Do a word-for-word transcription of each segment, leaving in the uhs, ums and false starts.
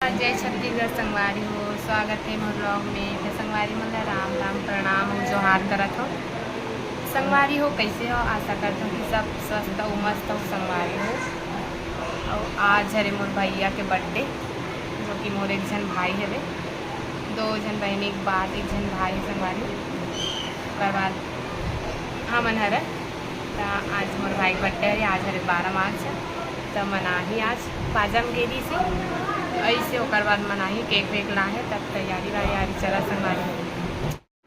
जय छत्तीसगढ़ संगवारी हो, स्वागत हे मोर vlog में। त संगवारी मन ला राम राम, प्रणाम अउ जोहार करत हो। संगवारी हो, कइसे हो? आशा करत हो कि सब स्वस्थ अउ मस्त हो संगवारी हो। अउ आज हरे मोर भैया के birthday, जो कि मोर एक झन भाई हवे, दो झन बहिनी के बाद एक झन भाई संगवारी। ओकर बाद हमन हरे त आज मोर भाई के birthday हरे, आज हरे बारह मार्च, त मनाही आज बाजा म गे रहिसे। अइसे ओकर बाद मनाही, cake वेक लाहे, तब तैयारी वैयारी चला संगवारी।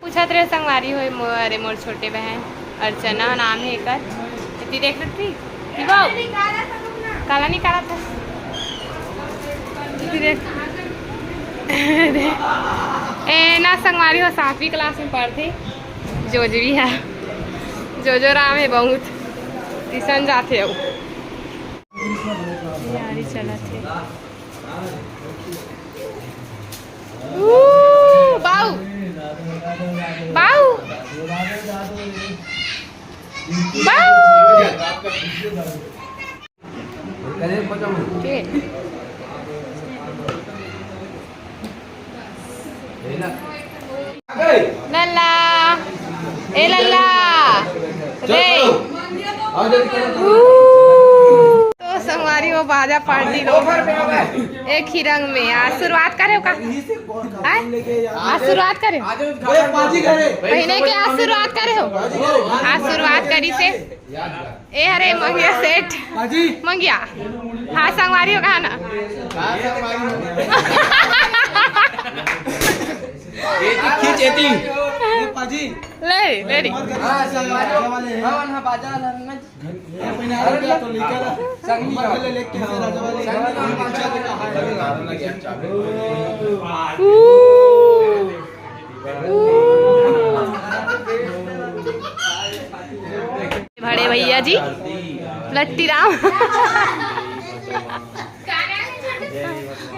पूछत रहे संगवारी हो, मो-, अरे मोर छोटे बहन अर्चना नाम हे एकर, एती देख सकती। काला निकालत हस। एती देख। ए ना संगवारी हो, सातवीं class में पढ़थे। जोजवी हे, जोजो राम हे बहुत, tuition जाथे अउ। तैयारी चलत हे। ऊ, बाऊ, बाऊ, बाऊ। के? लल्ला, ए लल्ला, रे। ऊ। तो संगवारी हो, बाजा party लो। एक ही रंग में। आज शुरुआत करे हो का? आय? आज शुरुआत करे हो? पहिने के आज शुरुआत करे हो? आज शुरुआत करिसे। ए हरे मंगिया सेठ। पाजी। मंगिया। हाँ, संगवारी हो कहा ना। ए, तू खींच, ए, तू। ए, पाजी। ले, ले रे। हाँ, संगवारी हो। हाँ, हाँ, बाजा वाला ना। ये पहले आ गया तो लेकर आ। संगवारी हो। ले, लेके से राजा वाले। संगवारी हो। ऊ। बड़े भैया जी, लट्टी राम।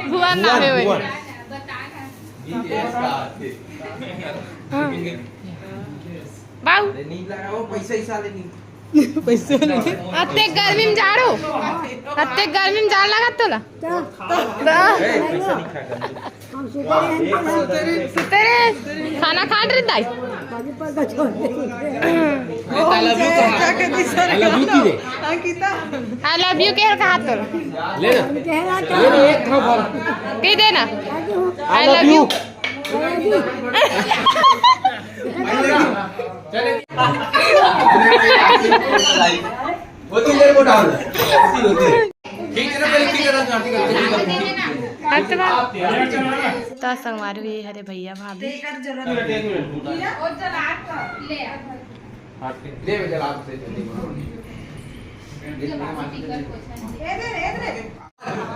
भुवन नाम है वही। हाँ। बाऊ। पैसा ही साले नहीं। पैसे वाले नहीं। अत्ते गर्मी में जाड़ो, अत्ते गर्मी में जाड़ लगा तोला। सुते रे, खाना खात रे दाई। I love you के कहा तो। ले ना। ले ना, एक था भर। दे देना। I love you। वो तुम मेरे को डाल। ठीक है ना, पहले ठीक है ना, ठीक है, ठीक है। त संगवारी हो, ये हरे भैया भाभी। ले बेटा, आप से।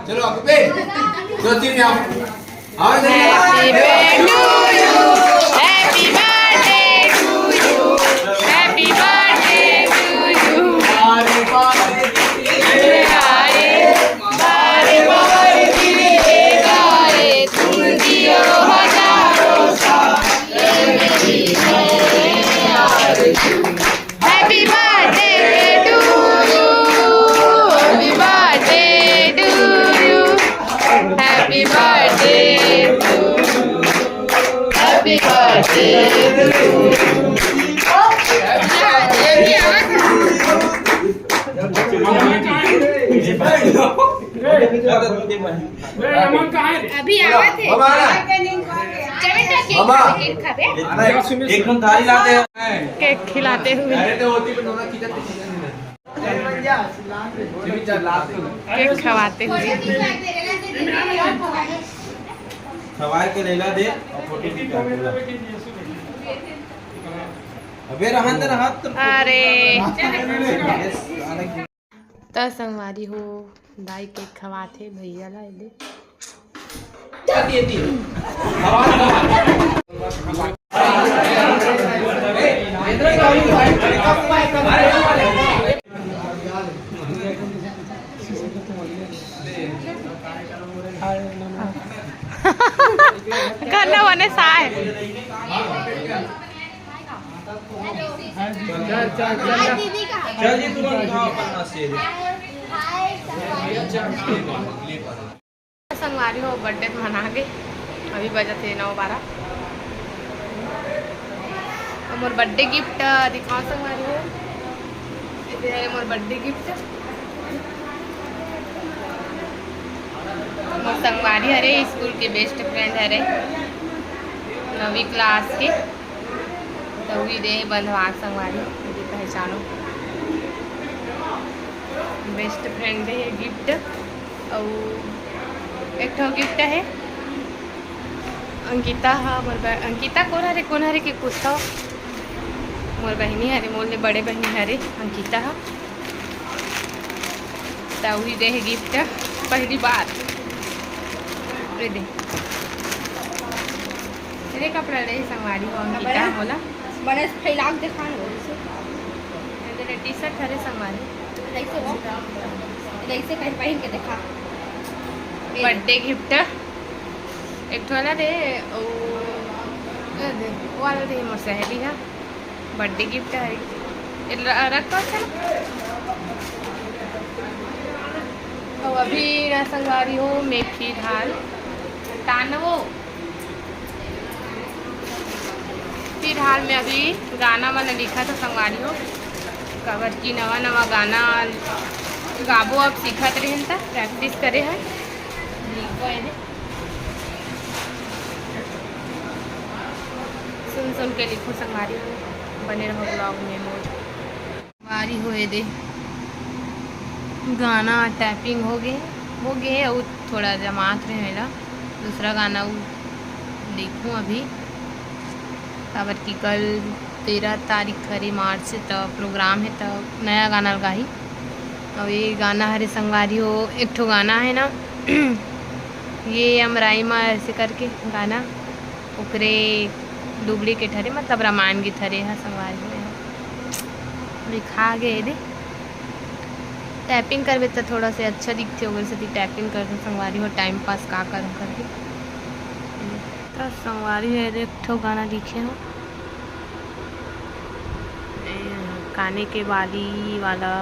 चलो, आप पे। दो, तीन, यहाँ। Happy birthday to you, happy birthday to you, happy birthday to you। बारे, बारे, बारे, बारे, बारे, तुम जियो हजारों साल। Happy birthday to you, happy birthday to you, happy birthday to you, happy birthday to you। अभी आवत हे। चल बेटा, cake खाबे, cake खाबे। एक थाली लाते हैं। Cake खिलाते हुए। अरे तो होती तो नोना खींचते खींचते। Cake खवाते हुए। खवाए के लैला दे और फोटो खींचा। अबे रहन दे, रहत। अरे। त संगवारी हो, दाई cake खवाथे भैया ला, एदे। करना बने साय। चल, चल, चल, चल। चल जी, तुम उठाओ अपन मशीन। संगवारी हो, बर्थडे मना गे, अभी बजत हे नौ बारह। अउ मोर बर्थडे गिफ्ट दिखाओ संगवारी हो, ये हरे मोर बर्थडे गिफ्ट। मोर संगवारी हरे, स्कूल के बेस्ट फ्रेंड हरे, नवी क्लास के। तो उही दे बंधवा संगवारी, यदि पहचानो, बेस्ट फ्रेंड दे गिफ्ट। अउ एक ठो गिफ्ट हे अंकिता हा, मोर ब-, अंकिता कोन हरे, कोन हरे के पूछता हो? मोर बहिनी हरे, मोर ले बड़े बहिनी हरे अंकिता हा। त उही दे हे गिफ्ट पहली बार। ये दे, तेरे कपड़ा ले संगवारी हो अंकिता बड़ा? मोला। बड़े से फैला के देखा ना। ये दे टी शर्ट हरे संगवारी। ऐसे वो, ऐसे पहन, पहन के देखा। बर्थडे गिफ्ट एक ठो वाला दे, ओ, ए दे, वो वाला दे मोर सहेली हा, बर्थडे गिफ्ट हरे। ए ल-, रख तो अच्छा। अउ अभी ना संगवारी हो, मैं फिलहाल तानवो, फिलहाल मैं अभी गाना मन लिखत हो संगवारी हो, काबर कि नवा नवा गाना गाबो, अब सीखत रहेन त प्रैक्टिस करे हन। लिखो एदे। सुन सुन के लिखो संगवारी हो, बने रहो ब्लॉग में मोर। संगवारी हो एदे गाना टाइपिंग हो गे, हो गे, अउ थोड़ा जमात रहे ला, दूसरा गाना उ लिखूं अभी, काबर कि कल तेरह तारीख हरे मार्च, त प्रोग्राम हे, त नया गाना ल गाही। अउ ये गाना हरे संगवारी हो, एक ठो गाना हे ना, ये अमराई मा ऐसे करके गाना, ओकरे डुप्लीकेट हरे, मतलब रामायण गीत हरे हा संगवारी हो। लिखा गे एदे, टाइपिंग करबे त थोड़ा से अच्छा दिखथे, ओकर सेती टाइपिंग करथों संगवारी हो, टाइम पास का करहूं करके। त संगवारी हो, एदे एक ठो गाना लिखे हो, ए, काने के बाली वाला,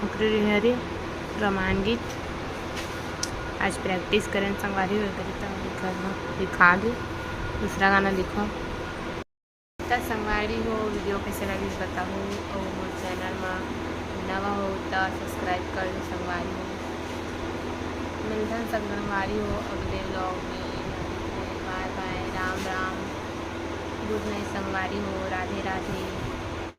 ओकरे हरे रामायण गीत। आज प्रैक्टिस करेन संगवारी हो, एकरे त लिखा गे, दूसरा गाना लिखो। त संगवारी हो, वीडियो कैसे लगिस बताहू, अउ मोर चैनल मा नवा हो त सब्सक्राइब कर लो संगवारी हो। मिलथन संगवारी हो अगले व्लॉग में। बाय बाय, राम राम, गुड नाइट संगवारी हो, राधे राधे।